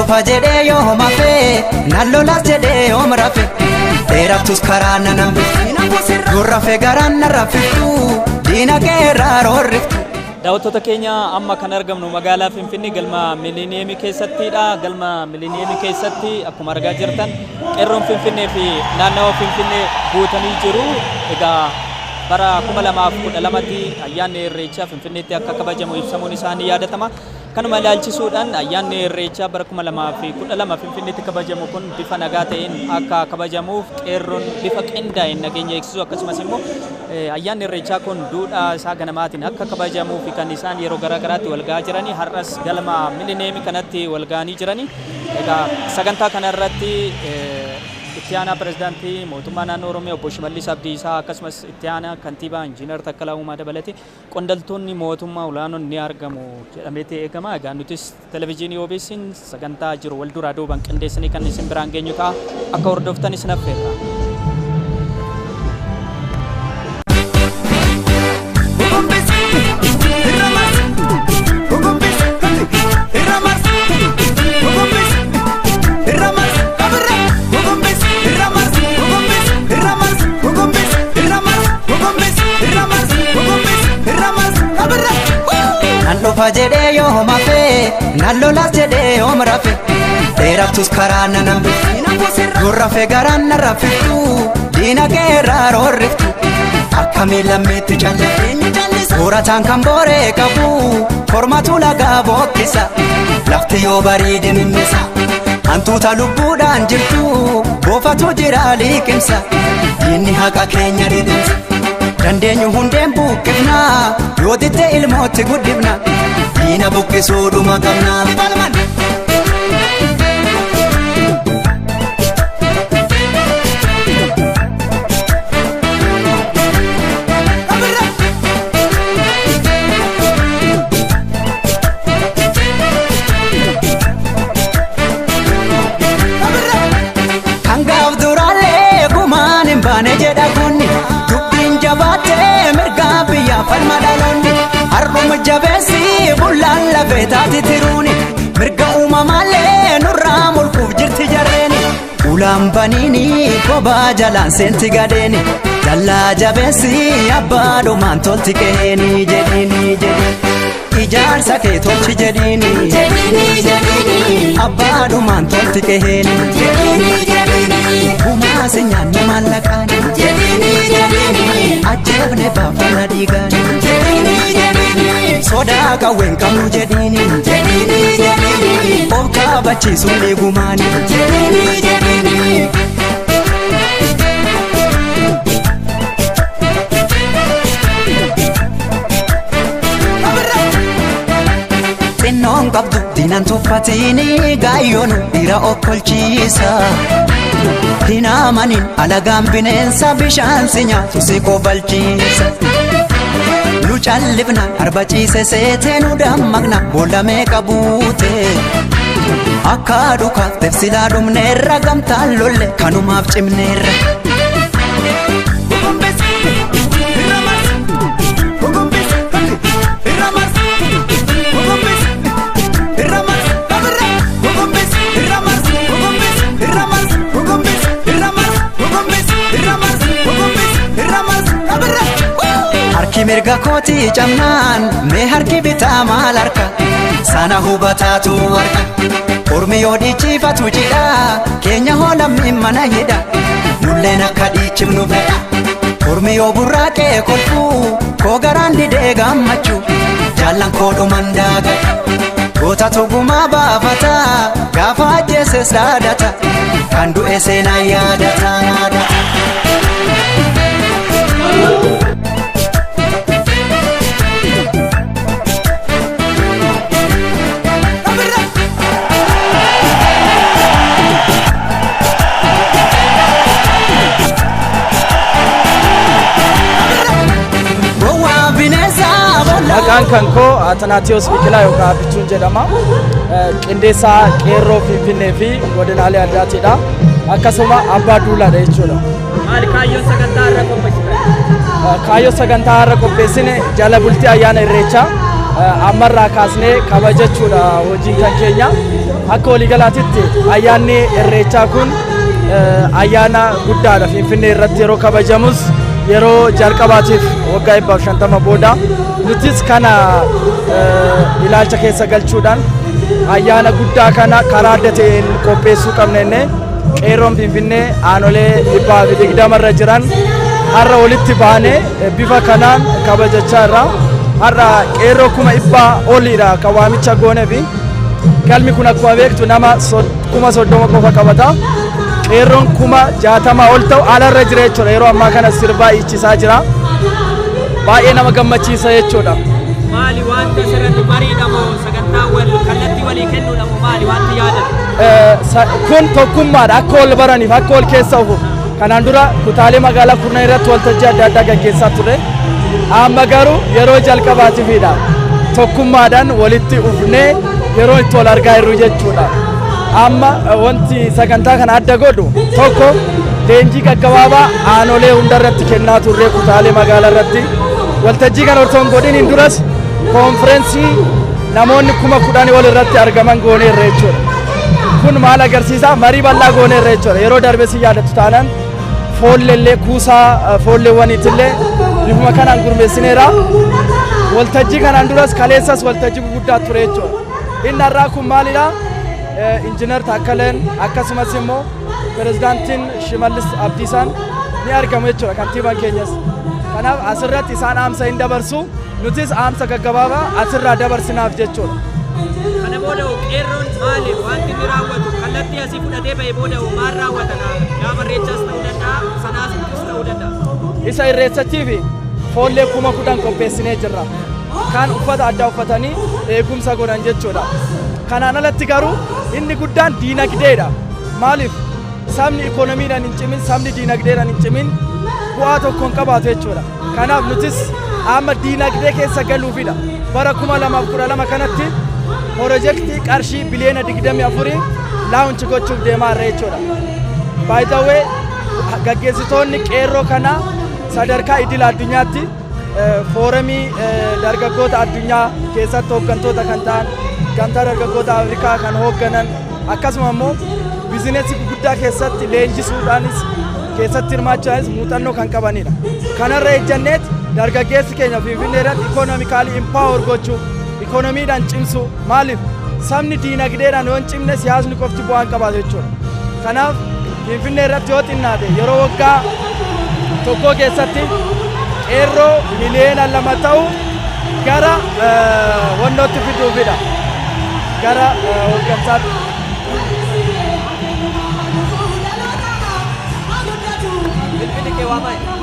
Dhufa jedhee yoo hafee, nan lolas jedhee yoom rafe. Dheerattus karaa nan hambiftu, dur rafe garaan na rafiftu, diina kee irraa roorriftu. Daawwattoota keenya, amma kan argamnu magaalaa Finfinnee galma Miliniyeemii keessattidha. Galma Miliniyeemii keessatti akkuma argaa jirtan qeerroon Finfinnee fi naannawa Finfinnee guutanii jiru. Egaa bara 2012tti ayyaanni Irreechaa Finfinneetti akka kabajamu ibsamuun isaanii yaadatama. Kanuma ilaalchisuudhaan ayyaanni Irreechaa bara 2012 Finfinneetti kabajamu kun bifa nagaa ta'een akka kabajamuuf qeerroon bifa qindaa'een nageenya eegsisu, akkasumas immoo ayyaanni Irreechaa kun duudhaa isaa ganamaatiin akka kabajamuu fi kan isaan yeroo garaa garaatti wal ga'aa jiranii, har'as galma Miliniyeemii kanatti wal ga'anii jiranii. Egaa sagantaa kanarratti itti aanaa pirezidaantii mootummaa naannoo Oromiyaa obbo Shimallis Abdiisaa, akkasumas itti aanaa kantiibaa Injiinar Takkalaa Uumaa dabalatee qondaaltonni mootummaa olaanoon ni argamu jedhameeti eegama. Egaa nutis televezyiinii OBS'n sagantaa jiru wal duraa duubaan qindeessanii kan isin biraan geenyu ta'a. Akka hordoftan isin affeerra. Nan dhufa jedhee yoo hafee, nan lolas jedhee yoom rafe. Dheerattus karaa nan hambiftu, dur rafe garaan na rafiftu, diina kee irraa roorriftu. Akkamiin lammiitti callisa, soorataan kan booree qabu, kormatu lagaa bookkisa. Lafti yoo bariide mimmisa, hantuuta lubbuudhaan jirtu, boofatu jira liqimsa. Diinni haqa keenya dhidhimsa. Dandeenyu hundeen buqqifna, yoo ditte ilmootti guddifna, diina buqqisuudhuma qabna. Kan gaaf duraallee gumaan hin baane jedha kunni, dubbiin jabaattee mirgaa biyyaa falma dhaloonni. Har'uma jabeessi bullaan lafee taati tiruuni, mirga uumamaallee nurraa mulquuf jirti jarreeni. Ulaan baniini kophaa jalaan seenti gadeeni, dallaa jabeessi abbaa dhumaan tolti qeeni jedhiini jedhiini. Ijaarsa kee tolchi jedhiini, abbaa dhumaan tolti qeeni. Gumaa si nyaanne maallaqaani, ajjeefne baafana dhiigaani. Sodaa qawween qabnu jedhiini, of kabachiisuun dhiigumaani. Xinnoon qabdu diinan tuffatiini, gaayyoonu dhiira okkolchiisa. Hin amanin alagaan bineensa bishaan si nyaatu si kobalchiisa. Nu callifna arba ciise seetee, nu dammaqna boolla meeqa buute. Akka dhukaaf silaa dhumneerra, gamtaan lolle kanumaaf cimneerra. Harki mirga kootii cabnaan, mee harki bitaa maal harka? Sana hubataatu harka. Ormi yoo dhiichifatu jidha, keenya hoo lammiin mana hidha. Nulleen akka dhiichifnu fedha. Ormi yoo burraaqee kolfuu, koo garaan didee gammachuu. Jaallan koo dhuman daagadha. Goota tugumaa baafata, gaafa ajjeeses dhaadata. Kan du'e seenaa yaadata yaadata. Gowwaa bineensa boolla. Maqaan kan koo Atanaatiyos Biqilaa yookaan Abbichuun jedhama. Qindeessaa qeerroo Finfinnee fi godinaalee addaatiidha. Akkasuma abbaa duulaadha jechuudha. Maali kaayyoon sagantaa irra qopheessitan? Kaayyoo sagantaa har'a qopheessine jala bultii ayyaana Irreechaa Ammarraa kaasnee kabajachuudha hojiin kan keenya. Akka waliigalaatitti ayyaanni Irreechaa kun ayyaana guddaadha. Finfinnee irratti yeroo kabajamus yeroo jalqabaatiif waggaa 150 booda nutis kana ilaalcha keessa galchuudhaan ayyaana guddaa kana karaa adda ta'een qopheessuu qabna jennee qeerroon Finfinnee aanolee 120 irra jiran har'a walitti baanee bifa kanaan kabajachaa irra. Har'a qeerroo 100,000 oliidha kan waamicha goonee fi galmi kun akkuma beektu nama 30,000 qofa qabata. Qeerroon 60,000 ol ta'u alarra jira jechuudha. Yeroo ammaa kana sirbaa hiichisaa jira. Baay'ee nama gammachiisa jechuudha. Maali wanta asirratti mariidha moo sagantaa wal kallattii walii kennuudha moo maali wanti yaadan? Kun tokkummaadha, akka wal baraniif, akka wal keessa ofuuf. Kanaan dura kutaalee magaalaa kurnan irratti waltajjii adda addaa gaggeessaa turre. Amma garuu yeroo jalqabaatiifidha. Tokkummaadhaan walitti ufnee yeroo itti wal argaa jirru jechuudha. Amma wanti sagantaa kana adda godhu tokko leenjii gaggabaabaa aanolee hundarratti kennaa turre kutaalee magaalaa irratti. Waltajjii kana osoo hin godhin hin duras koonfireensii namoonni 10,000 wal irratti argaman gooneerra jechuudha. Kun maal agarsiisa? Marii bal'aa gooneerra jechuudha. Yeroo darbe si yaadattu taanaan foolleellee kuusaa foolleewwaniitillee bifuma kanaan gurmeessineera. Waltajjii kanaan duras kaleessas waltajjii gurguddaa ture jechuudha. Inni har'aa kun maalidha? Injiinar Taakkaleen akkasumas immoo pirezidaantiin Shimallis Abdiisaan ni argamu jechuudha, kantiibaan keenyas. Kanaaf asirratti isaan dhaamsa hin dabarsu, nutis dhaamsa gaggabaabaa asirraa dabarsinaaf jechuudha. Kana booda qeerroon maali wanti inni raawwatu, kallattii asii fudhatee ba'e booda maal raawwata? Gaafa Irreechaas ta'uu danda'a, sanaas ta'uu danda'a. Isa Irreessattii fi foollee 10,000 qopheessinee jirra. Kan uffata addaa uffatanii eegumsa godhan jechuudha. Kanaan alatti garuu inni guddaan diinagdeedha. Maaliif sabni ikoonomiidhaan hin cimin, sabni diinagdeedhaan hin cimin bu'aa tokko hin qabaatu jechuudha. Kanaaf nutis amma diinagdee keessa galuufidha. Bara 2012 kanatti pirojektii qarshii biliyoona 24 launch gochuuf deemaa irra jechuudha. By the way, gaggeessitoonni qeerroo kanaa sadarkaa idil addunyaatti foorumii dargaggoota addunyaa keessatti hooggantoota kan ta'an, gamtaa dargaggoota Afrikaa kan hoogganan, akkasuma immoo bizinesii gurguddaa keessatti leenjisuudhaanis keessatti hirmaachuudhaanis muuxannoo kan qabanidha. Kanarra ejjanneet dargaggeessi keenya Finfinnee irratti economically empower gochuu, ikoonomiidhaan cimsuu. Maaliif sabni diinagdeedhaan yoo hin cimne siyaasni qofti bu'aa hin qabaatu jechuudha. Kanaaf Finfinnee irratti yoo xinnaate yeroo waggaa tokko keessatti qeerroo 2 miliyoona ta'u gara wannootti fiduufidha. Gara hooggansaatti. Bilbilli kee waamaa jira.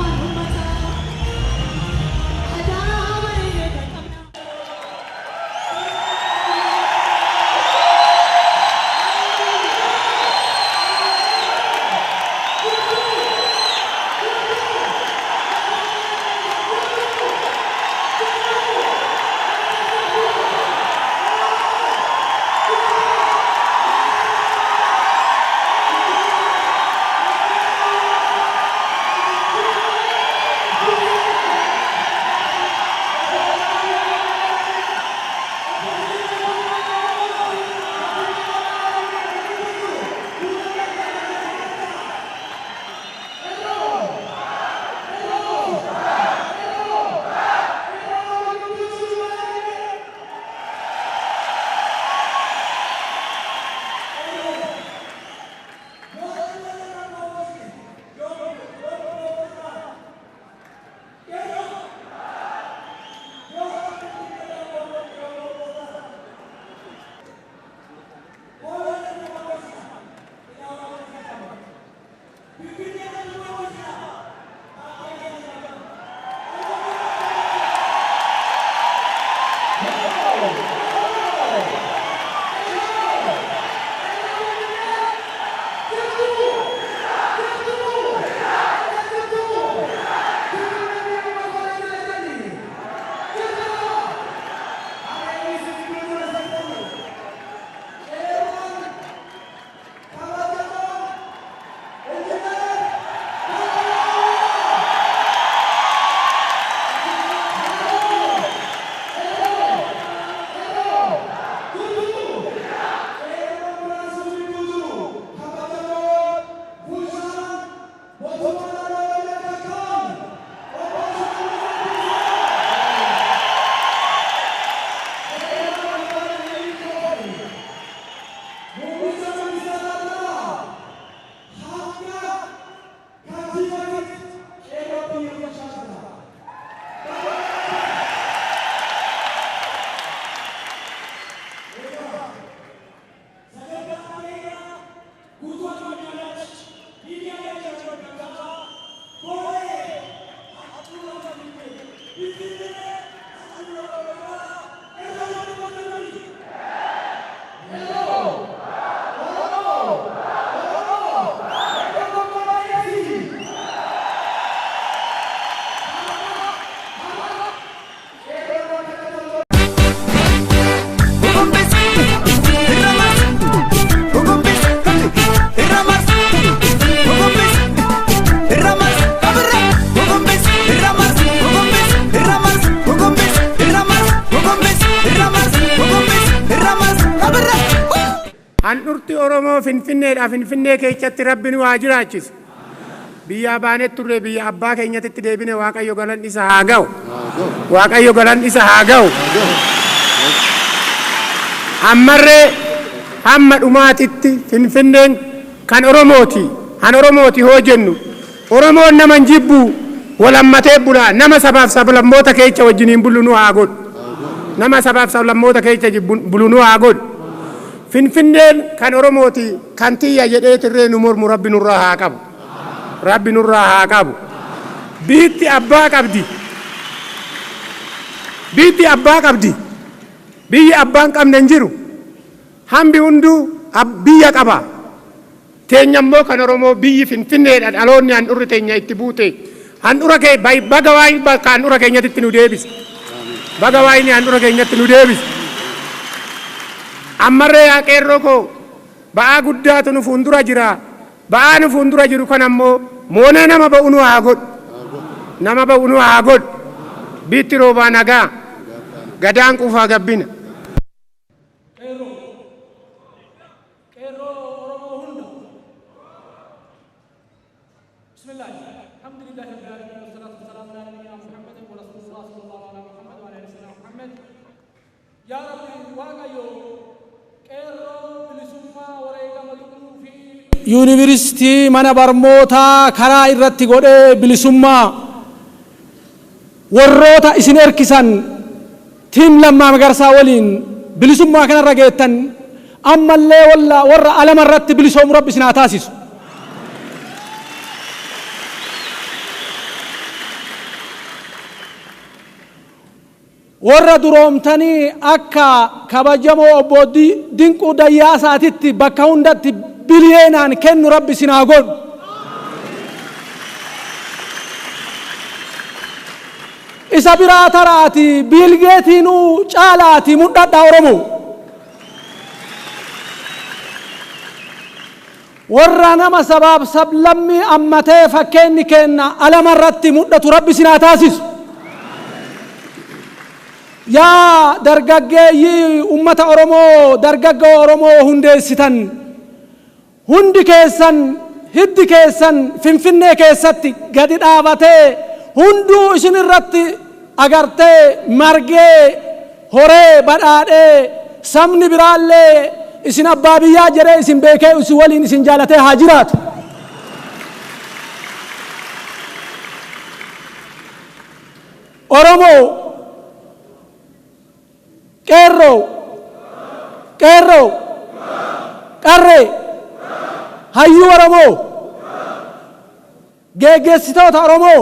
Handhurti Oromoo Finfinneedha. Finfinnee keessatti Rabbi nu haa jiraachisu. Biyyaa baanee turre biyya abbaa keenyatti deebine. Waaqayyo galan isa haa ga'u. Waaqayyo galan isa haa ga'u. Ammarree hamma dhumaatitti Finfinneen kan Oromooti. Han Oromooti hoo jennu, Oromoon nama hin jibbu, walammatee bulaa. Nama sabaaf sablammoota keessa wajjiniin bulu nu haa godhu. Nama sabaaf sablammoota keessa bulu nu haa godhu. Finfinneen kan Oromooti, kan tiyya jedhee tirree nu mormu Rabbi nurraa haa qabu. Rabbi nurraa haa qabu. Biitti abbaa qabdi. Biitti abbaa qabdi. Biyyi abbaan qabne hin jiru. Hambi hunduu biyya qaba. Teenya immoo kan Oromoo biyyi Finfinneedha, dhaloonni handhurri teenya itti buute. Handhura kee baga waa'ee bakka handhura keenyatti nu deebise. Baga waa'ee handhura keenyatti nu deebise. Ammarree yaa qeerroo koo, ba'aa guddaatu nu fuuldura jira. Ba'aa nu fuuldura jiru kan ammoo moonee nama ba'u nu haa godhu. Nama ba'u nu haa godhu. Biitti roobaa nagaa. Gadaan quufaa gabbina. Qeerroo Oromoo hunda. بسم الله، الحمد لله رب العالمين، والصلاة والسلام على نبينا محمد ورسول الله صلى الله على محمد وعلى آله سيدنا محمد. يا ربي Waaqayyo qeerroo bilisummaa wareegama lubbuu fi yuunivarsiitii mana barnootaa karaa irratti godhee bilisummaa warroota isin erkisan tiim Lammaa Magarsaa waliin bilisummaa kanarra geettan, ammallee warra alama irratti bilisoomu Rabbi isin haa taasisu. Warra duroomtanii akka kabajamoo obbo Dinquu Dayyaasaatitti bakka hundatti biliyeenaan kennu Rabbi isin haa godhu. Isa biraa taraati Biilgeetiinuu caalaati mudhadha Oromoo. Warra nama sabaaf sablammii ammatee fakkeenyi kenna alama irratti mudhatu Rabbi isin haa taasisu. Yaa dargaggeeyyii ummata Oromoo, dargaggoo Oromoo hundeessitan, hundi keessan hiddi keessan Finfinnee keessatti gadi dhaabatee hunduu isin irratti agartee margee horee badhaadhee, sabni biraallee isin abbaa biyyaa jedhee isin beekee isin waliin isin jaalatee haa jiraatu. Oromoo, qeerroo, qeerroo, qarree, hayyuu Oromoo, geggeessitoota Oromoo,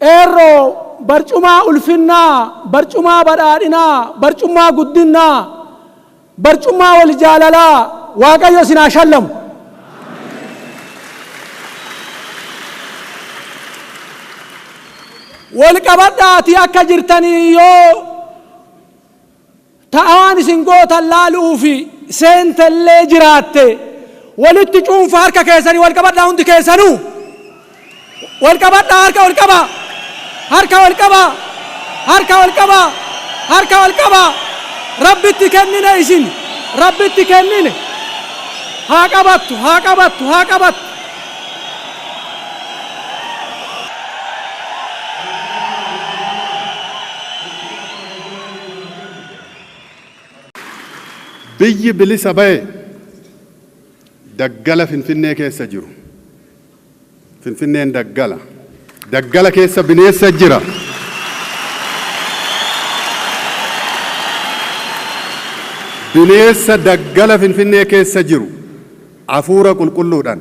qeerroo, barcumaa ulfinnaa, barcumaa badhaadhinaa, barcumaa guddinnaa, barcumaa wal jaalalaa Waaqayyo isin haa shallamu. Wal qabadhaatii akka jirtanii yoo ta'aan isin gootan laaluu fi seentellee jiraatte walitti cuunfa harka keessanii wal qabadhaa. Hundi keessanuu wal qabadhaa, harka wal qabaa, harka wal qabaa, harka wal qabaa, harka wal qabaa. Rabbitti kennine isin, Rabbitti kennine. Haa qabattu, haa qabattu, haa qabattu. Biyyi bilisa ba'e daggala Finfinnee keessa jiru. Finfinneen daggala. Daggala keessa bineensa jira. Bineensa daggala Finfinnee keessa jiru hafuura qulqulluudhaan,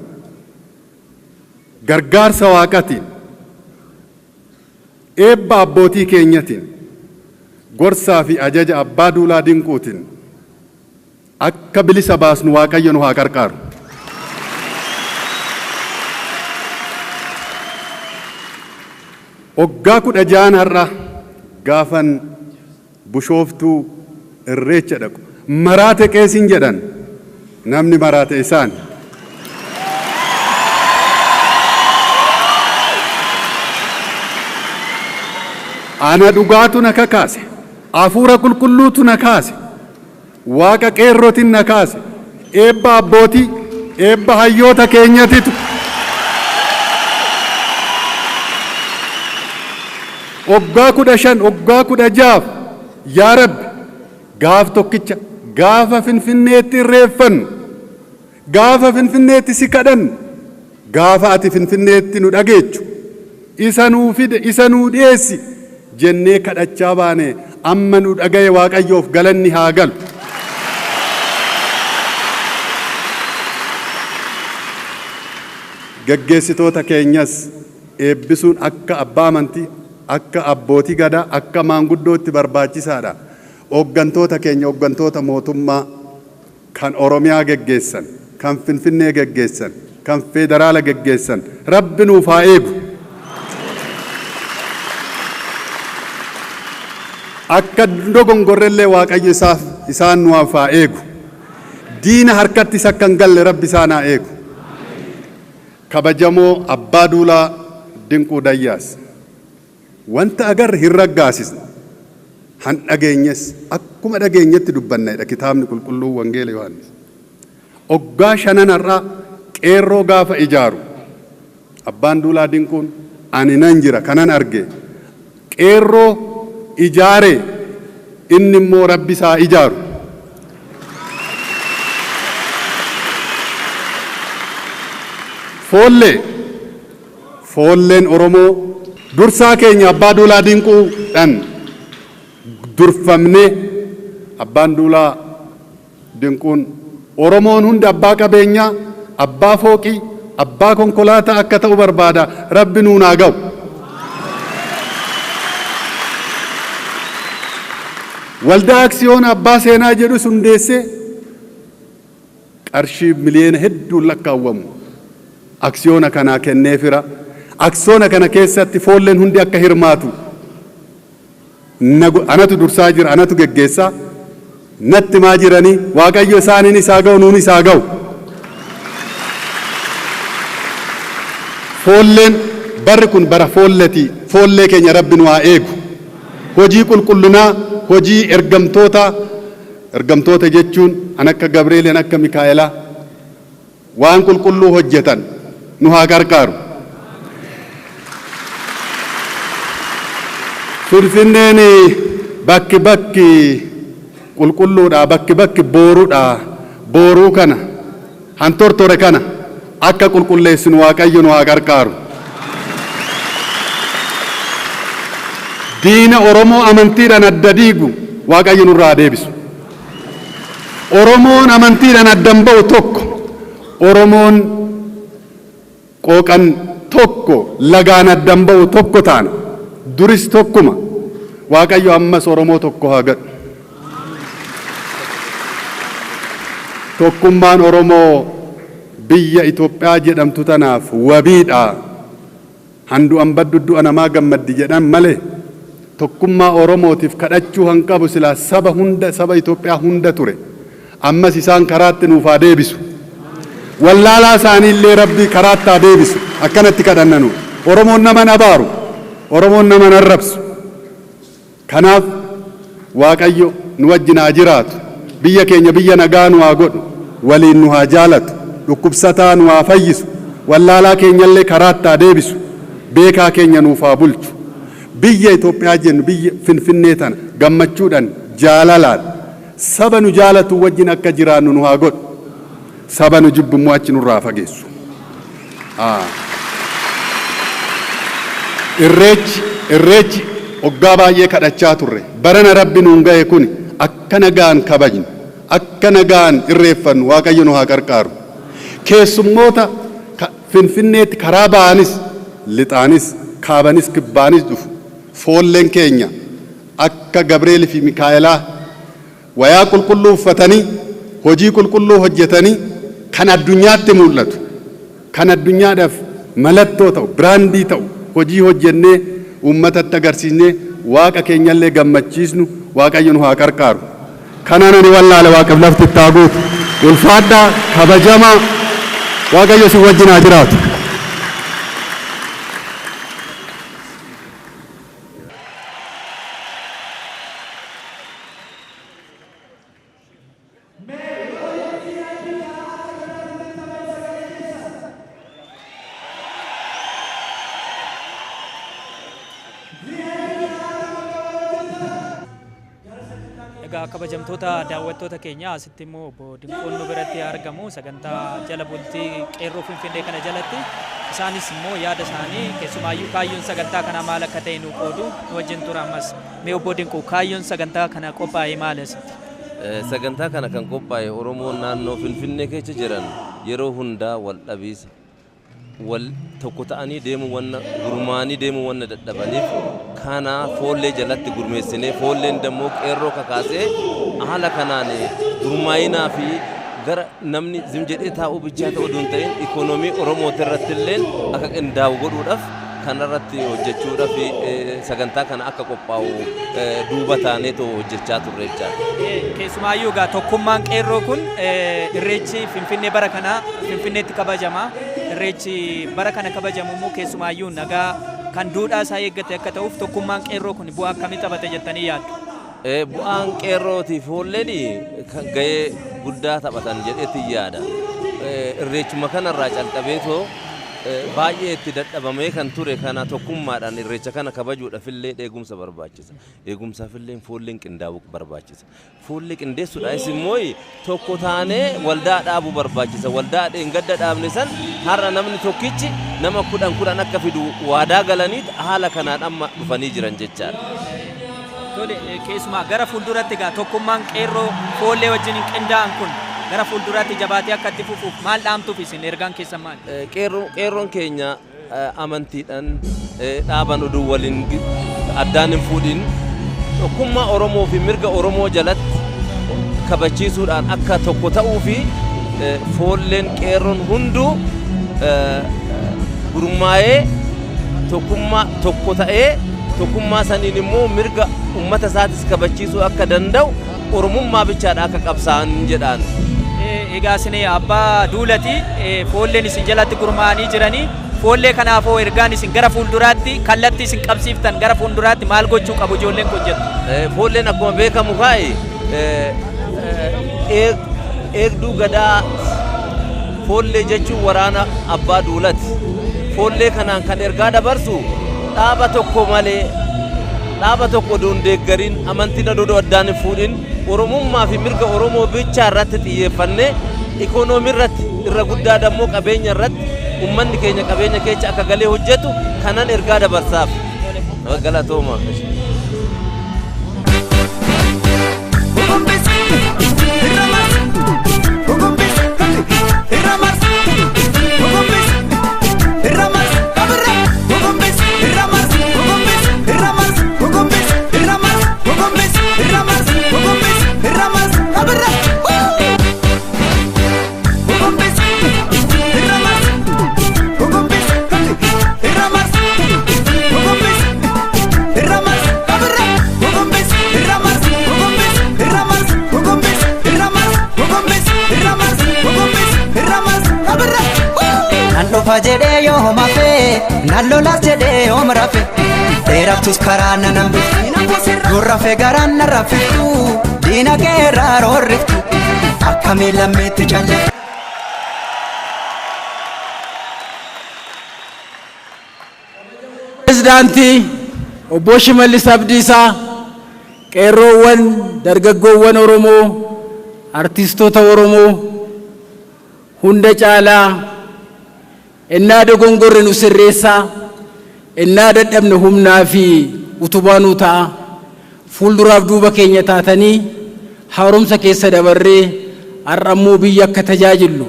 gargaarsa Waaqatiin, eebba abbootii keenyatiin, gorsaa fi ajaja Abbaa Duulaa Dinquutiin akka bilisa baasnu Waaqayyo nu haa qarqaaru. Waggaa 16n har'a gaafan Bushooftuu Irreecha dhaqu, "Maraate qeesiin," jedhan. Namni maraate isaan. Ana dhugaatu na kakaase. Hafuura qulqulluutu na kaase. Waaqa qeerrootiin na kaase. Eebba abbootii, eebba hayyoota keenyatitu. Waggaa 15, waggaa 16 yaa Rabbi gaaf tokkicha gaafa Finfinneetti irreeffannu, gaafa Finfinneetti si kadhannu, gaafa ati Finfinneetti nu dhageechu, isa nuu fide, isa nuu dhiyeessi jennee kadhachaa baane amma nu dhagaye Waaqayyoof galanni haa galu. Geggeessitoota keenyas eebbisuun akka abbaa amantii, akka abbootii gadaa, akka maanguddootti barbaachisaadha. Hooggantoota keenya, hooggantoota mootummaa kan Oromiyaa geggeessan, kan Finfinnee geggeessan, kan federaala geggeessan, Rabbi nuuf haa eegu. Akka dogongorrellee Waaqayyo isaaf isaan nuuf haa eegu. Diina harkattis akka hin galle Rabbi isaan haa eegu. Kabajamoo Abbaa Duulaa Dinquu Dayyaas. Wanta agarre hin raggaasisne. Han dhageenyes akkuma dhageenyetti dubbannedha kitaabni qulqulluu Wangeela Yohaannis. Oggaa shanan har'aa qeerroo gaafa ijaaru Abbaan Duulaa Dinquun ani nan jira kanan arge qeerroo ijaare inni immoo Rabbi isaa ijaaru. Foollee Foolleen Oromoo dursaa keenya Abbaa Duulaa Dinquudhaan durfamnee Abbaan Duulaa Dinquun Oromoon hundi abbaa qabeenyaa, abbaa fooqii, abbaa konkolaataa akka ta'u barbaada. Rabbi nuun haa ga'u. Waldaa Aksiyoona Abbaa Seenaa jedhus hundeessee qarshii miliyoona hedduun lakkaawwamu aksiyoona kanaa kenneefira. Aksiyoona kana keessatti foolleen hundi akka hirmaatu anatu dursaa jira, anatu geggeessaa. Natti himaa jiranii Waaqayyo isaaniin isaa ga'u, nuun isaa ga'u. Foolleen barri kun bara foolletii, foollee keenya Rabbi nu haa eegu. Hojii qulqullinaa, hojii ergamtoota, ergamtoota jechuun an akka Gabri'eel, an akka Mikaa'elaa waan qulqulluu hojjetan nu haa qarqaaru. Finfinneen bakki bakki qulqulluudha, bakki bakki booruudha. Booruu kana, hantortore kana akka qulqulleessinu Waaqayyo nu haa qarqaaru. Diina Oromoo amantiidhaan adda diigu Waaqayyo nurraa haa deebisu. Oromoon amantiidhaan addan ba'u tokko, Oromoon qooqan tokko, lagaan addan ba'u tokko taana. Duris tokkuma. Waaqayyo ammas Oromoo tokko haa gadhu. Tokkummaan Oromoo biyya Itoophiyaa jedhamtu tanaaf wabiidha. Handu'an baddu du'a namaa gammaddi jedhan malee tokkummaa Oromootiif kadhachuu han qabu silaa saba hunda, saba Itoophiyaa hunda ture. Ammas isaan karaatti nuuf haa deebisu. Wallaalaa isaanii illee Rabbi karaatti haa deebisu. Akkanatti kadhanna nu. Oromoon nama hin abaaru. Oromoon nama hin arrabsu. Kanaaf Waaqayyo nu wajjin haa jiraatu. Biyya keenya biyya nagaa nu haa godhu. Waliin nu haa jaalatu. Dhukkubsataa nu haa fayyisu. Wallaalaa keenyallee karaatti haa deebisu. Beekaa keenya nuuf haa bulchu. Biyya Itoophiyaa jennu biyya Finfinnee tana gammachuudhaan jaalalaan saba nu jaalatu wajjin akka jiraannu nu haa godhu. Saba nu jibbu immoo achi nurraa fageessu. Irreechi Irreechi waggaa baay'ee kadhachaa turre. Barana Rabbi nuun gahe kuni akka nagaan kabajnu, akka nagaan irreeffannu Waaqayyo nu haa qarqaaru. Keessummoota Finfinneetti karaa ba'anis, lixaanis, kaabanis, kibbaanis dhufu. Foolleen keenya akka Gabreelii fi Mikaa'elaa wayaa qulqulluu uffatanii, hojii qulqulluu hojjetanii kan addunyaatti mul'atu, kan addunyaadhaaf malattoo ta'u, biraandii ta'u, hojii hojjennee uummatatti agarsiisnee Waaqa keenyallee gammachiisnu Waaqayyo nu haa qarqaaru. Kanaan ani wallaale Waaqaf lafti itti haa guutu. Ulfaadhaa, kabajamaa, Waaqayyo isin wajjin haa jiraatu. Egaa kabajamtoota daawwattoota keenya, asitti immoo obbo Dinquun nu biratti argamu. Sagantaa jala bultii qeerroo Finfinnee kana jalatti isaanis immoo yaada isaanii, keessumaayyuu kaayyoon sagantaa kanaa maal akka ta'e nu qoodu. Nu wajjin tura ammas. Mee obbo Dinquu, kaayyoon sagantaa kana qophaa'e maal asitti? Sagantaa kana kan qophaa'e Oromoon naannoo Finfinnee keessa jiran yeroo hundaa wal dhabiisa, wal tokko ta'anii deemuu wanna gurmaanii deemuu wanna dadhabaniif, kana foollee jalatti gurmeessinee, foolleen dammoo qeerroo kakaasee, haala kanaan gurmaa'inaa fi gara namni zim jedhee taa'uu bichaa ta'uu hin ta'in, ikoonoomii Oromooti irratti illee akka qindaa'u godhuudhaaf, kanarratti hojjechuudhaaf sagantaa kana akka qophaa'u duuba taaneetoo hojjechaa turre jechaadha. Keessumaayyuu egaa tokkummaan qeerroo kun, irreechi Finfinnee bara kana Finfinneetti kabajama. Irreechi bara kana kabajamu immoo keessumaayyuu nagaa kan duudhaa isaa eeggate akka ta'uuf tokkummaan qeerroo kun bu'aa akkamii taphate jettanii yaaddu? Bu'aan qeerrootii foolleen kan gahee guddaa taphatan jedheetti yaada. Irreechuma kanarraa calqabeetoo baay'ee itti dadhabamee kan ture kana tokkummaadhaan irreecha kana kabajuudhaaf illee eegumsa barbaachisa. Eegumsaaf illee foolleen qindaa'uu barbaachisa. Foollee qindeessuudhaafis immoo tokko taanee waldaa dhaabuu barbaachisa. Waldaa dheengadda dhaabne san har'a namni tokkichi nama 10 10 akka fidu waadaa galaniit haala kanaan amma dhufanii jiran jechaadha. Tole, keessumaa gara fuulduratti egaa tokkummaan qeerroo foollee wajjin qindaa'an kun gara fuulduraatti jabaatee akka itti fufuuf maal dhaamtuuf isin, ergaan keessan maali? Qeerroon keenya amantiidhaan dhaaban oduu waliin addaan hin fuudhin, tokkummaa Oromoo fi mirga Oromoo jalatti kabachiisuudhaan akka tokko ta'uu fi foolleen qeerroon hunduu gurmaa'ee tokkummaa tokko ta'ee, tokkummaa saniin immoo mirga uummata isaatis kabachiisuu akka danda'u, Oromummaa bichaadha akka qabsaa'an jedhaan. Egaa isin abbaa duulati, foolleen isin jalatti gurmaa'anii jiranii, foollee kanaafoo ergaan isin gara fuulduraatti kallattii isin qabsiiftan, gara fuulduraatti maal gochuu qabu ijoolleen kun jettu? Foolleen akkuma beekamu kaa'i eegduu gadaa. Foollee jechuun waraana abbaa duulati. Foollee kanaan kan ergaa dabarsu, dhaaba tokko malee, dhaaba tokko oduun deeggariin, amantiin oduu addaan hin fuudhin, Oromummaa fi mirga Oromoo bichaa irratti xiyyeeffannee, ikoonoomii irratti, irra guddaa dammoo qabeenya irratti, ummanni keenya qabeenya keessa akka galee hojjetu kanan ergaa dabarsaaf. Galatooma. Nan dhufa jedhee yoo homafe, nan lolas jedhee yoom rafe, dheerattus karaa nan hambiftu, yoo rafe garaan na raffiftu, diina keerraa roorriftu, akkamiin lammiitti calliftu. Pirezidaantii obbo Shimallis Abdiisaa, qeerroowwan dargaggoowwan Oromoo, artistoota Oromoo, hunda caalaa ennaa dogongorre nu sirreessaa, ennaa dadhabne humnaa fi utubaa nu ta'a. Fuulduraaf duuba keenya taatanii haaromsa keessa dabarree har'ammoo biyya akka tajaajillu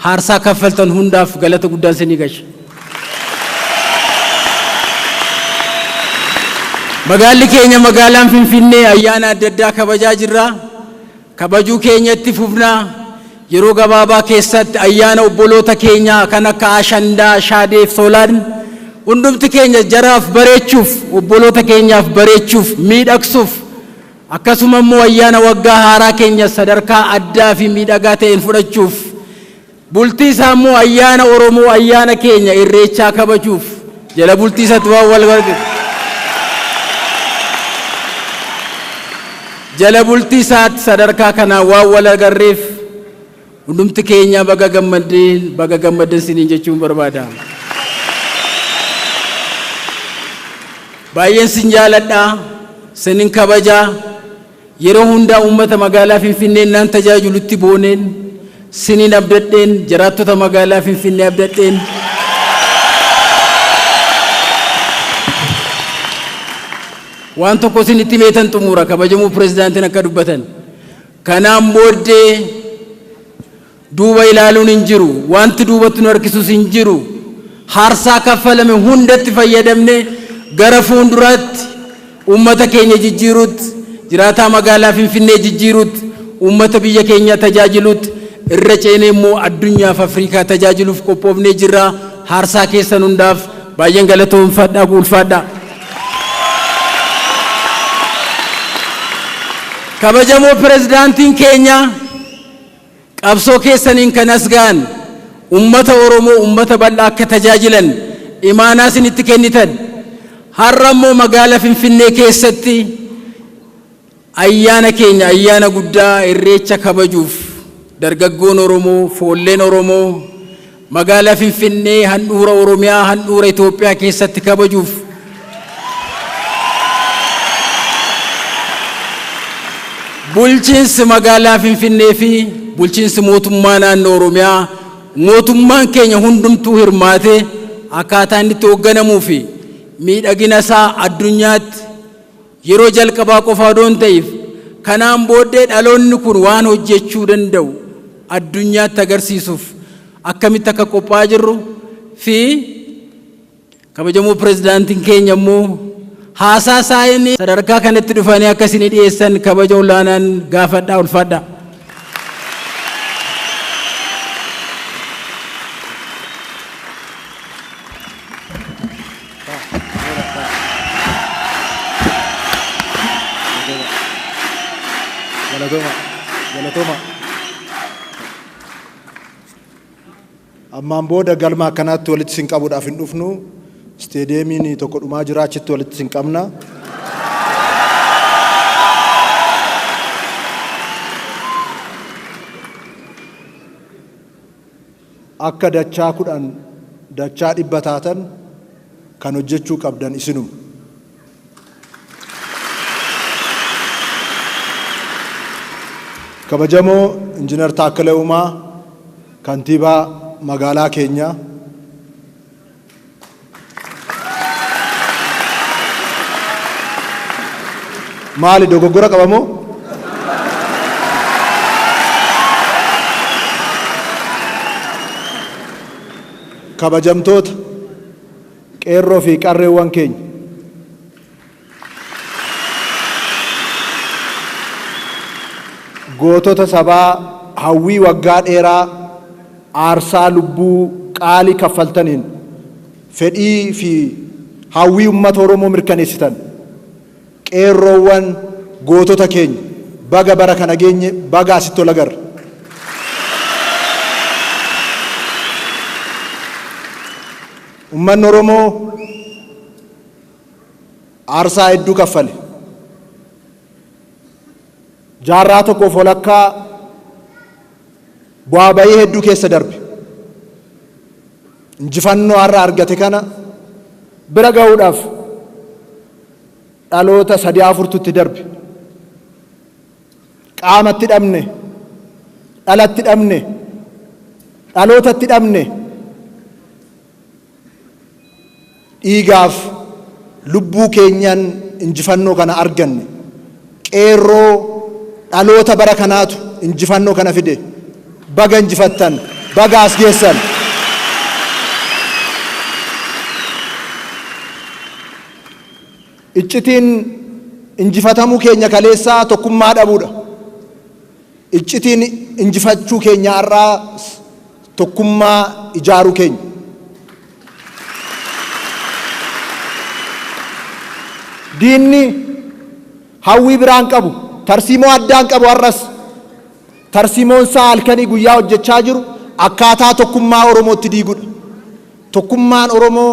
haarsaa kaffaltan hundaaf galata guddaan isinii gasha. Magaalli keenya magaalaan Finfinnee ayyaana adda addaa kabajaa jirra. Kabajuu keenya itti fufna. Yeroo gabaabaa keessatti ayyaana obboloota keenyaa kan akka Ashandaa, Shaadeef, Soolaan hundumti keenya jaraaf bareechuuf, obboloota keenyaaf bareechuuf, miidhagsuuf, akkasuma immoo ayyaana waggaa haaraa keenya sadarkaa addaa fi miidhagaa ta'een fudhachuuf, bultii isaa immoo ayyaana Oromoo, ayyaana keenya Irreechaa kabajuuf jala bultii isaatti waan wal jala bultii isaatti sadarkaa kanaan waan wal agarreef, hundumti keenya baga gammaddeen, baga gammaddan siniin jechuun barbaada. Baay'een sin jaaladha, sinin kabajaa. Yeroo hundaa uummata magaalaa Finfinnee naan tajaajilutti booneen, siniin abdadheen, jiraattota magaalaa Finfinnee abdadheen. Waan tokko isinitti meetan xumura, kabajamoo pirezidaantiin akka dubbatan. Kanaan booddee duuba ilaaluun hin jiru. Wanti duubatti nu harkisus hin jiru. Haarsaa kaffalame hundatti fayyadamne gara fuulduraatti uummata keenya jijjiiruutti, jiraataa magaalaa Finfinnee jijjiiruutti, uummata biyya keenya tajaajiluutti, irra ceenee immoo addunyaaf Afrikaa tajaajiluuf qophoofnee jirra. Haarsaa keessan hundaaf baay'een galatoomfadhaa, ulfaadhaa. Kabajamoo pirezidaantiin keenya, qabsoo keessaniin kan as ga'an, ummata Oromoo, ummata bal'aa akka tajaajilan imaanaa isinitti kennitan. Har'a immoo magaala Finfinnee keessatti ayyaana keenya, ayyaana guddaa Irreecha kabajuuf, dargaggoon Oromoo, foolleen Oromoo magaala Finfinnee, handhuura Oromiyaa, handhuura Itoophiyaa keessatti kabajuuf, bulchiinsi magaalaa Finfinnee fi bulchiinsi mootummaa naannoo Oromiyaa, mootummaan keenya hundumtuu hirmaatee akkaataa inni itti hoogganamuu fi miidhagina isaa addunyaatti yeroo jalqabaa qofa odoo hin ta'if, kanaan booddee dhaloonni kun waan hojjechuu danda'u addunyaatti agarsiisuuf akkamitti akka qophaa'aa jirru fi kabajamoo pirezidaantiin keenya immoo haasaa isaanii sadarkaa kanatti dhufanii akka isinii dhiyeessan kabaja olaanaan gaafadhaa, ulfaadhaa. Galatooma. Galatooma. Ammaan booda galma akkanaatti walitti sin qabuudhaaf hin dhufnu. Isteediyeemiin tokko dhumaa jira, achitti walitti sin qabna. Akka dachaa 10, dachaa 100 taatan kan hojjechuu qabdan isinuma. Kabajamoo Injinar Taakkalee Uumaa, Kantiibaa magaalaa keenyaa. Maali, dogoggora qaba moo? Kabajamtoota qeerroo fi qarreewwan keenya. Gootota sabaa hawwii waggaa dheeraa aarsaa lubbuu qaalii kaffaltaniin fedhii fi hawwii ummata Oromoo mirkaneessitan, qeerroowwan gootota keenya, baga bara kana geenye, baga asitti wal agarre. Ummanni Oromoo aarsaa hedduu kaffale. Jaarraa tokkoof walakkaa bu'aa bayii hedduu keessa darbe. Injifannoo har'a argate kana bira gahuudhaaf dhaloota sadii afurtu itti darbe. Qaamatti dhabne, dhalatti dhabne, dhalootatti dhabne, dhiigaaf lubbuu keenyan injifannoo kana arganne. Qeerroo dhaloota bara kanaatu injifannoo kana fide. Baga injifattan, baga as geessan. Iccitiin injifatamuu keenya kaleessaa tokkummaa dhabuudha. Iccitiin injifachuu keenya har'aa tokkummaa ijaaruu keenya. Diinni hawwii biraan qabu, tarsiimoo addaan qabu har'as. Tarsiimoon isaa halkanii guyyaa hojjechaa jiru akkaataa tokkummaa Oromootti diigudha. Tokkummaan Oromoo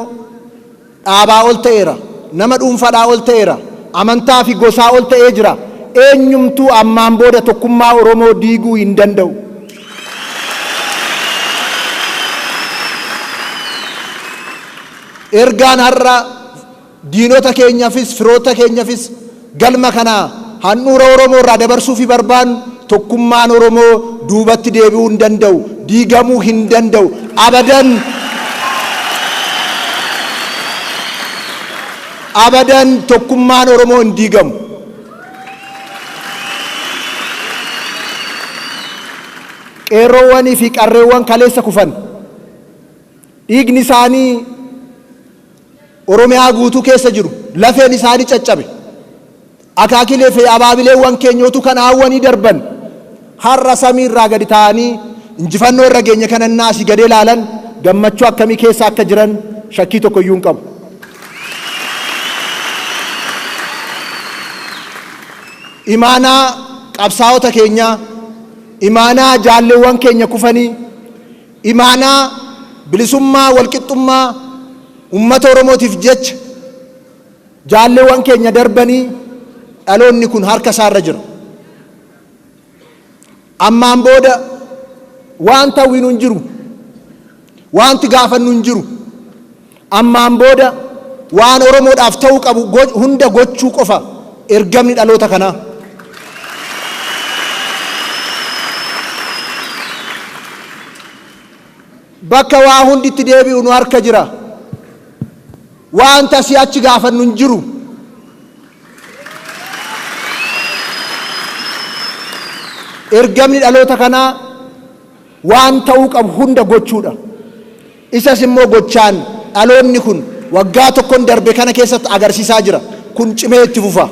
dhaabaa ol ta'eera, nama dhuunfaadhaa ol ta'eera, amantaa fi gosaa ol ta'ee jira. Eenyumtuu ammaan booda tokkummaa Oromoo diiguu hin danda'u. Ergaan har'a diinota keenyafis firoota keenyafis galma kana handhuura Oromoo irraa dabarsuu fi barbaannu tokkummaan Oromoo duubatti deebi'uu hin danda'u, diigamuu hin danda'u, abadan abadan tokkummaan Oromoo hin diigamu. Qeerroowwanii fi qarreewwan kaleessa kufan dhiigni isaanii Oromiyaa guutuu keessa jiru, lafeen isaanii caccabe. Akaakilee fi abaabileewwan keenyootu kan hawwanii darban har'a samii irraa gadi taa'anii injifannoo irra geenye kana innaa asii gadee ilaalan gammachuu akkamii keessa akka jiran shakkii tokko iyyuu hin qabu. Imaanaa qabsaa'ota keenyaa, imaanaa jaalleewwan keenya kufanii, imaanaa bilisummaa walqixxummaa ummata Oromootiif jecha jaalleewwan keenya darbanii dhaloonni kun harka isaarra jira. Ammaan booda wanta hawwinu hin jiru. Wanti gaafannu hin jiru. Ammaan booda waan Oromoodhaaf ta'uu qabu hunda gochuu qofa ergamni dhaloota kanaa. Bakka waa hundi itti deebi'u nu harka jira. Wanta si'achi gaafannu hin jiru. Ergamni dhaloota kanaa waan ta'uu qabu hunda gochuudha. Isas immoo gochaan dhaloonni kun waggaa tokkon darbe kana keessatti agarsiisaa jira. Kun cimee itti fufa.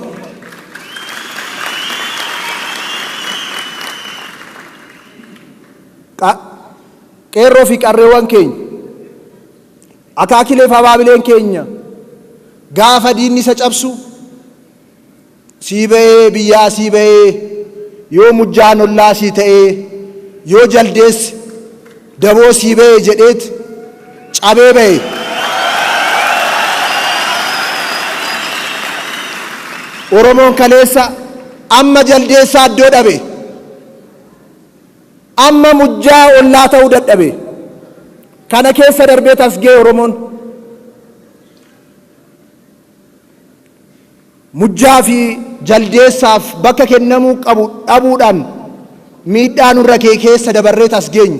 Qeerroo fi qarreewwan keenya, akaakilee fi abaabileen keenya gaafa diinni isa cabsu sii ba'ee biyyaa sii ba'ee, yoo mujjaan ollaa sii ta'ee, yoo jaldeessi daboo sii ba'ee jedheet cabee ba'e. Oromoon kaleessa amma jaldeessaa iddoo dhabe. Amma mujjaa ollaa ta'uu dadhabe. Kana keessa darbee tasgee Oromoon. Mujjaa fi jaldeessaaf bakka kennamuu qabu dhabuudhaan miidhaa nurra kee keessa dabarree tasgeenye.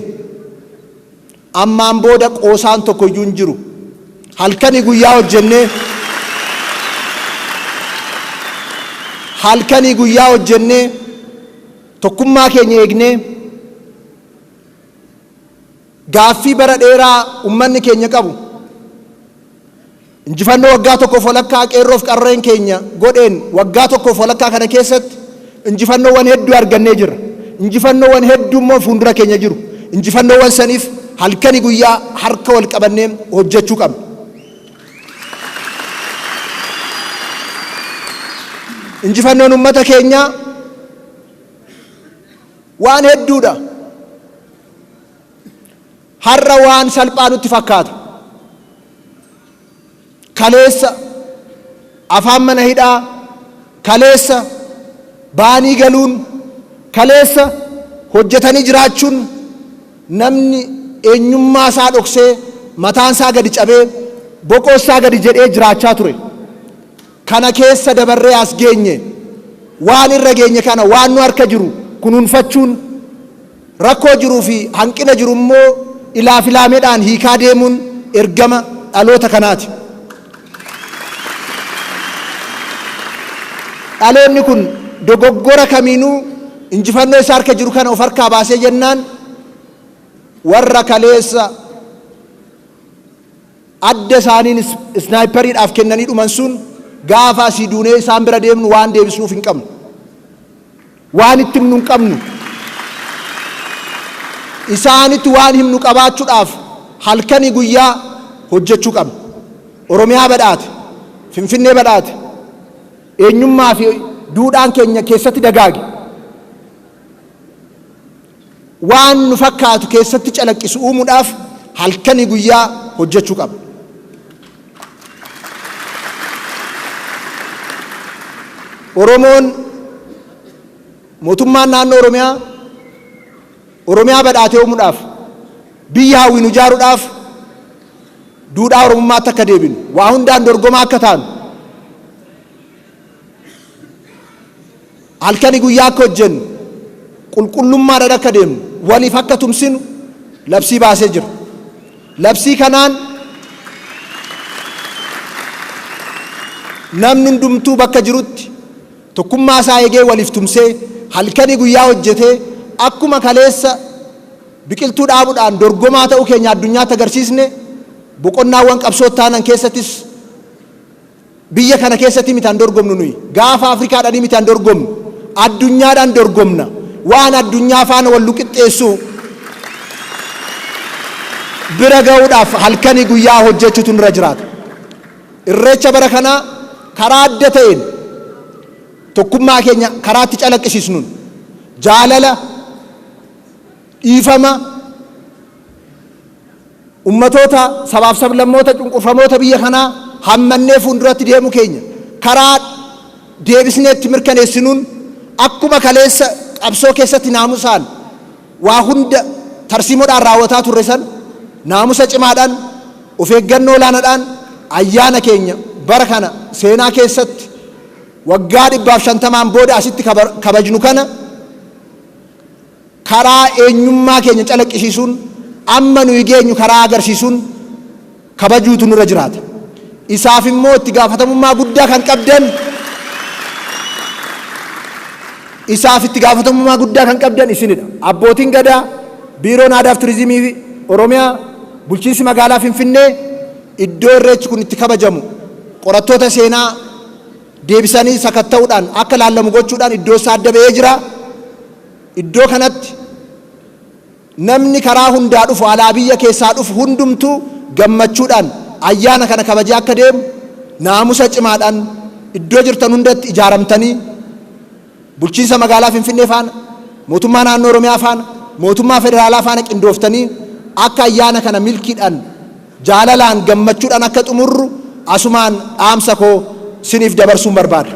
Ammaan booda qoosaan tokko iyyuu hin jiru. Halkanii guyyaa hojjennee halkanii guyyaa hojjennee tokkummaa keenya eegnee gaaffii bara dheeraa ummanni keenya qabu injifannoo waggaa tokkoof walakkaa qeerroof qarreen keenya godheen waggaa tokkoof walakkaa kana keessatti injifannoowwan hedduu argannee jirra. Injifannoowwan hedduu immoo fuuldura keenya jiru. Injifannoowwan saniif halkanii guyyaa harka wal qabannee hojjechuu qabna. Injifannoon ummata keenyaa waan hedduudha. Har'a waan salphaa nutti fakkaata. Kaleessa afaan mana hidhaa, kaleessa baanii galuun, kaleessa hojjetanii jiraachuun namni eenyummaa isaa dhoksee mataan isaa gadi cabee boqoo isaa gadi jedhee jiraachaa ture. Kana keessa dabarree as geenye. Waan irra geenye kana waan nu harka jiru kunuunfachuun rakkoo jiruu fi hanqina jiru immoo ilaaf ilaameedhaan hiikaa deemuun ergama dhaloota kanaati. Dhaloonni kun dogoggora kamiinuu injifannoo isa harka jiru kana of harkaa baasee jennaan warra kaleessa adda isaaniin isnaayipariidhaaf kennanii dhuman sun gaafa asii duunee isaan bira deemnu waan deebisnuuf hin qabnu. Waan itti himnu hin qabnu. Isaanitti waan himnu qabaachuudhaaf halkanii guyyaa hojjechuu qabna. Oromiyaa badhaate, Finfinnee badhaate, eenyummaa fi duudhaan keenya keessatti dagaage. Waan nu fakkaatu keessatti calaqqisu uumuudhaaf halkanii guyyaa hojjechuu qabna. Oromoon mootummaan naannoo Oromiyaa Oromiyaa badhaatee uumuudhaaf, biyya hawwinu ijaaruudhaaf duudhaa Oromummaatti akka deebinu, waa hundaan dorgomaa akka taanu, Halkanii guyyaa akka hojjennu, qulqullummaadhaan akka deemnu, waliif akka tumsinu labsii baasee jira. Labsii kanaan namni hundumtuu bakka jirutti tokkummaa isaa eegee, waliif tumsee, halkanii guyyaa hojjetee, akkuma kaleessa biqiltuu dhaabuudhaan dorgomaa ta'uu keenya addunyaatti agarsiisne, boqonnaawwan qabsoo taanan keessattis biyya kana keessatti miti an dorgomnu nuyi. Gaafa Afrikaadhaan miti an dorgomnu. Addunyaadhaan dorgomna. Waan addunyaa faana wal qixxeessu bira ga'uudhaaf halkanii guyyaa hojjechuutu nurra jiraata. Irreecha bara kanaa karaa adda ta'een tokkummaa keenya karaa itti calaqqisiisnuun, jaalala, dhiifama, ummatoota, sabaaf sablammoota cunqurfamoota biyya kanaa hammannee fuulduratti deemu keenya karaa deebisneetti mirkaneessinuun, akkuma kaleessa qabsoo keessatti naamusaan waa hunda tarsiimoodhaan raawwataa turre san, naamusa cimaadhaan, of eeggannoo olaanaadhaan ayyaana keenya bara kana seenaa keessatti waggaa 150n booda asitti kabajnu kana karaa eenyummaa keenya calaqqisiisuun, amma nuyi geenyu karaa agarsiisuun kabajuutu nurra jiraata. Isaaf immoo itti gaafatamummaa guddaa kan qabdan, isaaf itti gaafatamummaa guddaa kan qabdan isinidha. Abbootiin gadaa, Biiroon Aadaaf Turizimii Oromiyaa, bulchiinsi magaalaa Finfinnee iddoo irreechi kun itti kabajamu qorattoota seenaa deebisanii sakatta'uudhaan akka laallamu gochuudhaan iddoo isaa adda ba'ee jira. Iddoo kanatti namni karaa hundaa dhufu, alaa biyya keessaa dhufu hundumtuu gammachuudhaan ayyaana kana kabajee akka deemu, naamusa cimaadhaan iddoo jirtan hundatti ijaaramtanii bulchiinsa magaalaa Finfinnee faana, mootummaa naannoo Oromiyaa faana, mootummaa federaalaa faana qindooftanii akka ayyaana kana milkiidhaan, jaalalaan, gammachuudhaan akka xumurru asumaan dhaamsa koo siniif dabarsuun barbaada.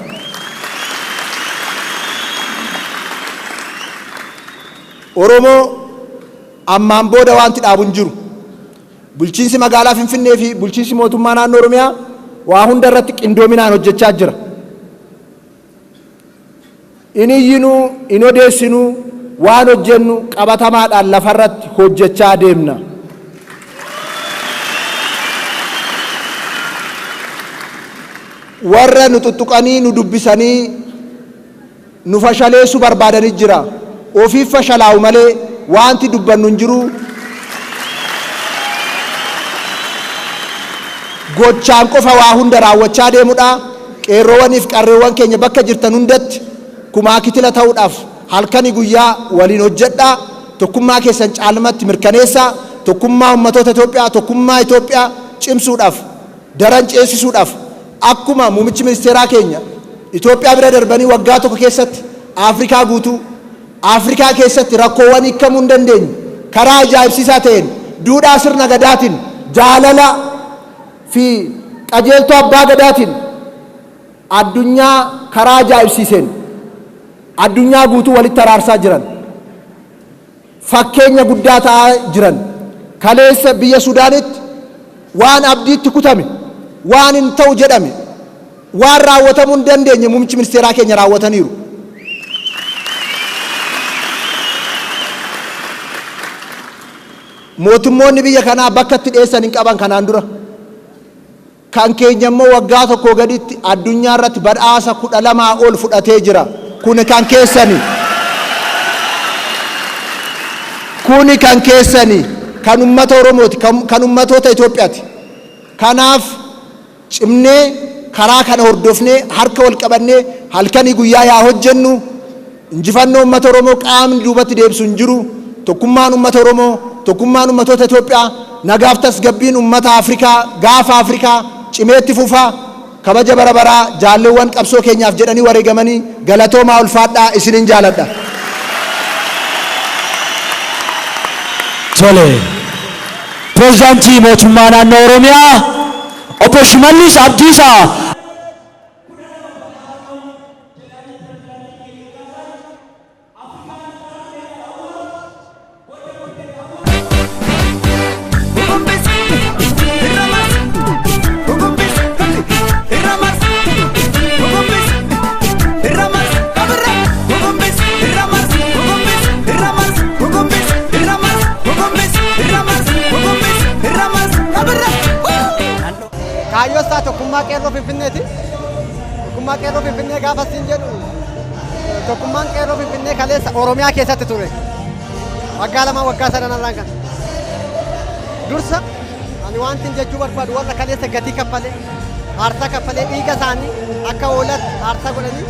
Oromoo ammaan booda wanti dhaabu hin jiru. Bulchiinsi magaalaa Finfinnee fi bulchiinsi mootummaa naannoo Oromiyaa waa hunda irratti qindoominaan hojjechaa jira. In iyyinuu, in odeessinuu, waan hojjennu qabatamaadhaan lafarratti hojjechaa deemna. Warra nu tuttuqanii, nu dubbisanii nu fashaleessuu barbaadanii jira. Ofiif fashalaa'u malee wanti dubbannu hin jiru. Gochaan qofa waa hunda raawwachaa deemudha. Qeerroowwaniif qarreewwan keenya bakka jirtan hundatti kumaa kitila ta'uudhaaf halkanii guyyaa waliin hojjedhaa. Tokkummaa keessan caalmatti mirkaneessaa. Tokkummaa ummatoota Itoophiyaa, tokkummaa Itoophiyaa cimsuudhaaf, daran ceesisuudhaaf, akkuma muummichi ministeeraa keenya Itoophiyaa bira darbanii waggaa tokko keessatti Afrikaa guutuu, Afrikaa keessatti rakkoowwan hiikamuu hin dandeenye karaa ajaa'ibsiisaa ta'een, duudhaa sirna gadaatiin, jaalala fi qajeeltoo abbaa gadaatiin addunyaa karaa ajaa'ibsiiseen addunyaa guutuu walitti araarsaa jiran, fakkeenya guddaa ta'aa jiran, kaleessa biyya Sudaanitti waan abdiitti kutame, waan hin ta'u jedhame, waan raawwatamuu hin dandeenye muummichi ministeeraa keenya raawwataniiru. Mootummoonni biyya kanaa bakka itti dhiyeessan hin qaban kanaan dura. Kan keenya immoo waggaa tokko gaditti addunyaa irratti badhaasa 12 ol fudhatee jira. Kuni kan keessani. Kuni kan keessani. Kan ummata Oromooti. Kan ummatoota Itoophiyaati. Kanaaf cimnee karaa kana hordofnee, harka wal qabannee halkanii guyyaa yaa hojjennu. Injifannoo ummata Oromoo qaamni duubatti deebisu hin jiru. Tokkummaan ummata Oromoo, tokkummaan ummatoota Itoophiyaa, nagaaf tasgabbiin ummata Afrikaa, gaafa Afrikaa cimeetti fufaa. Kabaja bara baraa jaalleewwan qabsoo keenyaaf jedhanii wareegamanii, galatoomaa, ulfaadhaa, isinin jaaladha. Tole. Pireezidaantii mootummaa naannoo Oromiyaa Obbo Shimallis Abdiisaa. Tokkummaa Qeerroo Finfinneeti. Tokkummaa Qeerroo Finfinnee gaafa siin jedhu, tokkummaan Qeerroo Finfinnee kaleessa Oromiyaa keessatti ture. Waggaa 2, waggaa sadan irraan kan. Dursa ani wanti jechuu barbaadu, warra kaleessa gatii kaffalee, aarsaa kaffalee, dhiiga isaanii akka oolatti aarsaa godhanii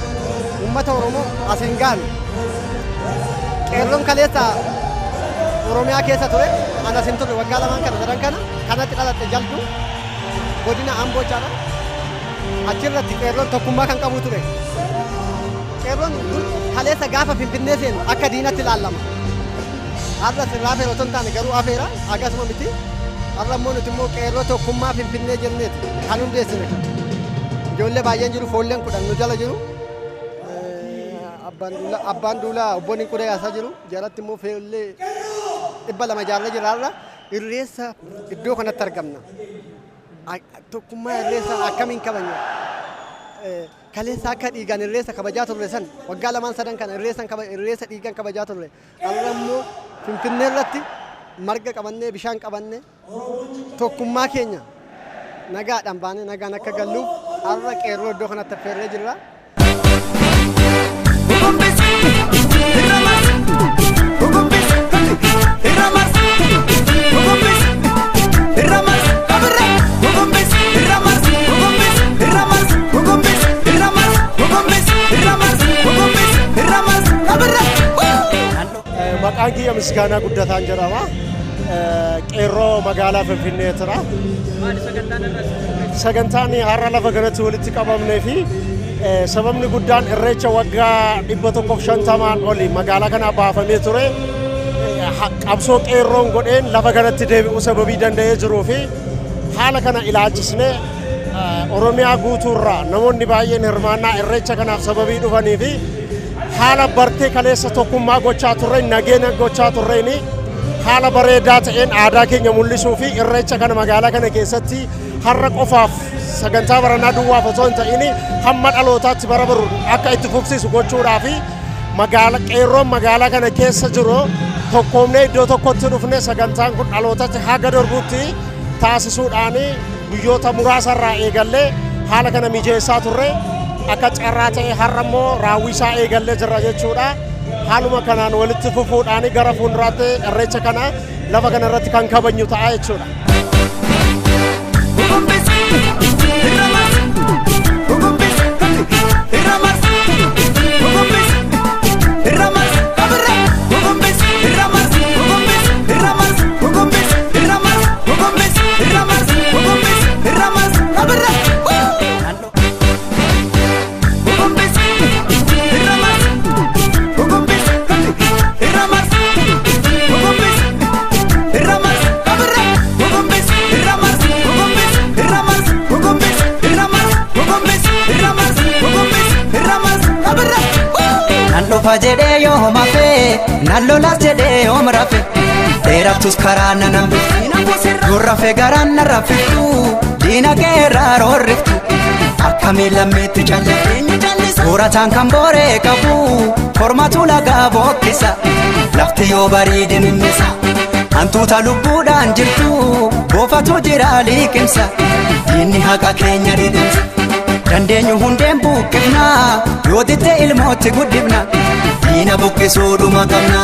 uummata Oromoo asiin gahan. Qeerroon kaleessa Oromiyaa keessa ture, ana asin turre. Waggaa 2n kana, sadan kana kanatti dhaladhe, Jalduu, godina Amboo jechaadha. Achirratti qeerroon tokkummaa kan qabu ture. Qeerroon dur kaleessa gaafa Finfinnee seenu akka diinatti ilaallama. Har'a sirraa afeera otoo hin taane garuu afeera akkasuma miti. Har'a immoo nuti immoo Qeerroo Tokkummaa Finfinnee jenneeti kan hundeessine. Ijoollee baay'een jiru, foolleen 10 nu jala jiru. Abbaan Duulaa obboon Inqudee yaasaa jiru. Jalatti immoo foollee 200 ijaarree jira har'a. Irreessa iddoo kanatti argamna. Tokkummaa irreessa akkamiin kabajna? Kaleessa akka dhiigaan irreessa kabajaa turre san, waggaa 2n sadan kana irreessa dhiigaan kabajaa turre. Har'a immoo Finfinnee irratti marga qabannee, bishaan qabannee, tokkummaa keenya nagaadhaan baanee nagaan akka galluuf har'a qeerroo iddoo kanatti affeerree jirra. Maqaan kiyya Misgaanaa Guddataan jedhama. Qeerroo magaalaa Finfinneetira. Maali sagantaan irra? Sagantaan har'a lafa kanatti walitti qabamnee fi sababni guddaan irreecha waggaa 150n oli magaalaa kanaa baafamee ture. Qabsoo qeerroon godheen lafa kanatti deebi'uu sababii danda'ee jiruu fi haala kana ilaalchisnee Oromiyaa guutuurraa namoonni baay'een hirmaannaa irreecha kanaaf sababii dhufanii fi haala bartee kaleessa tokkummaa gochaa turreen, nageenya gochaa turreeni, haala bareedaa ta'een aadaa keenya mul'isuu fi irreecha kana magaalaa kana keessatti har'a qofaaf, sagantaa baranaa duwwaaf osoo hin ta'in, hamma dhalootaatti bara baru akka itti fufsiisu gochuudhaa fi magaala qeerroon magaalaa kana keessa jiru tokkoomnee iddoo tokkotti dhufne sagantaan kun dhalootatti haga darbutti taasisuudhaan guyyoota muraasa irraa eegallee haala kana mijeessaa turre. Akka carraa ta'e har'a immoo raawwii isaa eegallee jirra jechuudha. Haaluma kanaan walitti fufuudhaan gara fuulduraatti irreecha kana lafa kana irratti kan kabajnu ta'a jechuudha. Nan dhufa jedhee yoo hafee, nan lolas jedhee yoom rafe, dheerattus karaa nan hambiftu, dur rafe garaan na raffiftu, diina keerraa roorriftu, akkamiin lammiitti calliftu? Soorataan kan booree qabu kormatu lagaa bookkisa, lafti yoo bariide mimmisa, hantuuta lubbuudhaan jirtu boofatu jira liqimsa, diinni haqa keenya dhidhimsa. Dandeenyu hundeen buqqifna, yoo ditte ilmootti guddifna, diina buqqisuu dhuma qabna.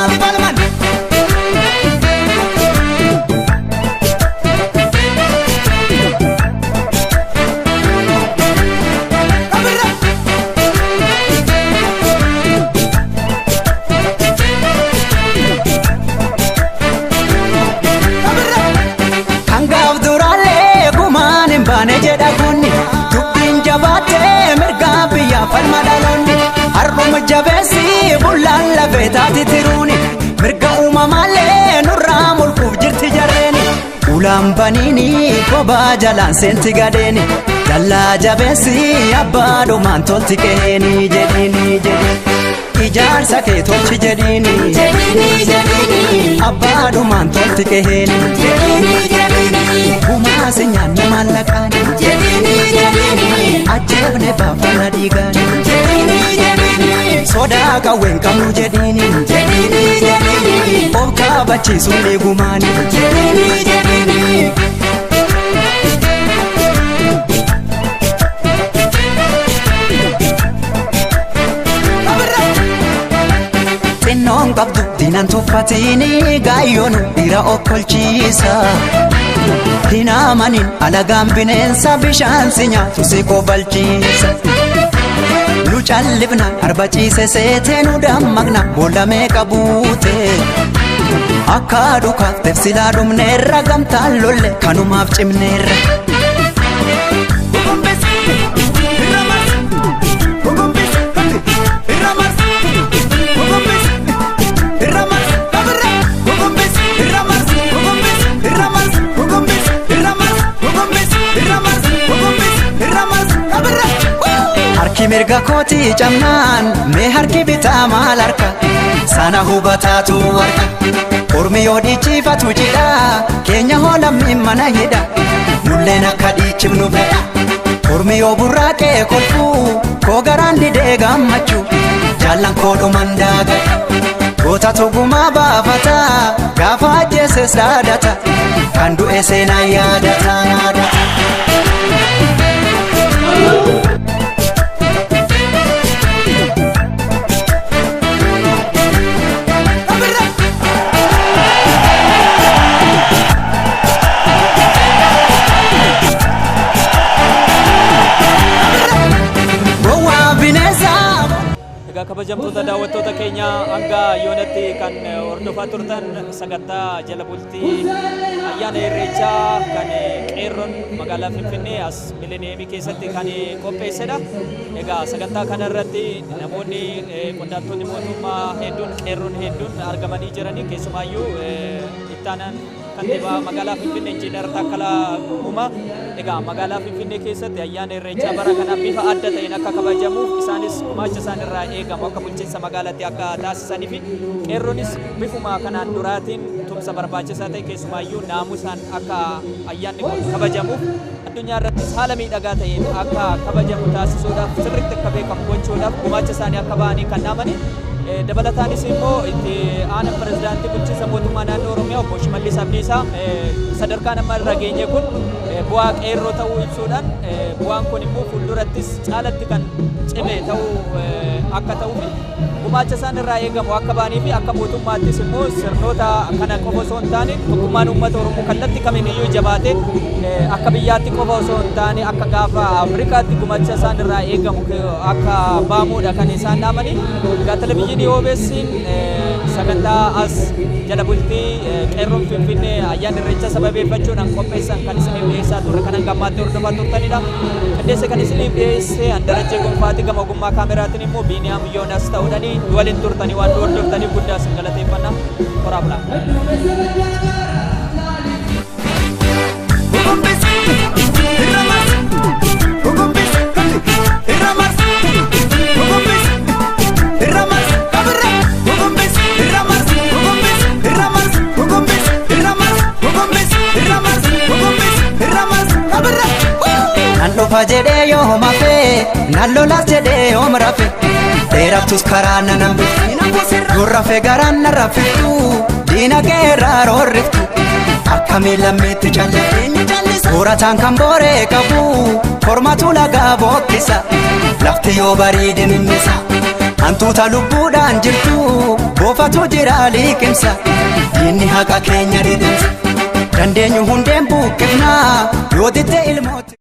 Kan gaaf duraallee gumaan hin baane jedha kunni, dubbiin jabaattee mirgaa biyyaa falma dhaloonni, har'uma jabeessi bullaan lafee taati tiruuni, mirga uumamaallee nurraa mulquuf jirti jarreeni. Ulaan baniini kophaa jalaan seenti gadeeni, dallaa jabeessi abbaa dhumaan tolti qeeni jedhiini jedhiini. Ijaarsa kee tolchi jedhiini jedhiini jedhiini, abbaa dhumaan tolti qeeni jedhiini jedhiini. Gumaa si nyaanne maallaqaani jedhiini jedhiini, ajjeefne baafana dhiigaani jedhiini jedhiini. Sodaa qawween qabnu jedhiini jedhiini jedhiini, of kabachiisuun eegumaani jedhiini jedhiini. Oromoon qabdu diinan tuffatiini gaayyoonu dhiira okkolchiisa. Hin amanin alagaan bineensa bishaan si nyaatu si kobalchiisa. Nu callifna arba ciise seetee nu dammaqna boolla meeqa buute. Akka dhukaaf tefsilaa dhumneerra gamtaan lolle kanumaaf cimneerra. Harki mirga kootii cabnaan mee harki bitaa maal harka sana hubataatu harka Ormi yoo dhiichifatu jidha keenya hoo lammiin mana hidha nulleen akka dhiichifnu fedha Ormi yoo burraaqee kolfuu koo garaan didee gammachuu jaallan koo dhuman daagadha Gootatu gumaa baafata gaafa ajjeeses dhaadata kan du'e seenaa yaadata yaadata. Gowwaa bineensaa. Egaa kabajamtoota daawwattoota keenya hanga yoonatti kan hordofaa turtan sagantaa jala bultii ayyaana Irreechaa kan qeerroon magaalaa Finfinnee as Mileniyeemii keessatti kan qopheessedha. Egaa sagantaa kana irratti namoonni qondaaltonni mootummaa hedduun qeerroon hedduun argamanii jiranii keessumaayyuu ittaanaan kantiibaa magaalaa Finfinnee Injiinar Taakkalaa Uumaa. Egaa magaalaa Finfinnee keessatti ayyaana Irreechaa bara kana bifa adda ta'een akka kabajamuuf isaanis gumaacha isaan irraa eegamu akka bulchiinsa magaalaatti akka taasisanii fi qeerroonis bifuma kanaan duraatiin tumsa barbaachisaa ta'e keessumaayyuu naamusaan akka ayyaanni kun kabajamuuf addunyaa irrattis haala miidhagaa ta'een akka kabajamu taasisuudhaaf sirriitti akka beekamu gochuudhaaf gumaacha isaanii akka ba'anii kan dhaamani. Dabalataanis immoo itti aanaa pirezidaantii bulchiinsa mootummaa naannoo Oromiyaa obbo Shimallis Abdiisaa sadarkaan amma irra geenye kun bu'aa qeerroo ta'uu ibsuudhaan bu'aan kun immoo fuuldurattis caalatti kan cime ta'uu akka ta'uu fi gumaacha isaan irraa eegamu akka ba'anii fi akka mootummaattis immoo sirnoota kana qofa osoo hin taane tokkummaan uummata Oromoo kallattii kamiin iyyuu jabaate akka biyyaatti qofa osoo hin taane akka gaafa Afrikaatti gumaacha isaan irraa eegamu akka ba'amuudha kan isaan dhaamanii. Egaa televizyiinii OBS'n sagantaa as jala bultii qeerroon Finfinnee ayyaana Irreechaa sababeeffachuudhaan qopheessan kan isiniif dhiyeessaa turre kan hanga ammaatti hordofaa turtanidha. Qindeessa kan isiniif dhiyeesse Andarajjee Gonfaati gama ogummaa kaameraatiin immoo Biiniyaam Yoonas ta'uudhaan nu waliin turtanii waan nu hordoftaniif guddaa isin galateeffanna. Horaa bulaa. Nan dhufa jedhee yoo mafe, nan lolas jedhee yoom rafe, dheerattus karaa nan hambiftu, yoo rafe garaan na rafiftu, diina kee irraa roorriftu, akkamii lammiitti calliftu, soorataan kan booree qabu, kormatu lagaa bookkisa, lafti yoo bariide mimmisa, hantuuta lubbuudhaan jirtu, boofatu jira liqimsa, diinni haqa keenya dhidhimsa, dandeenyu hundeen buqqifna, yoo didde ilmooti.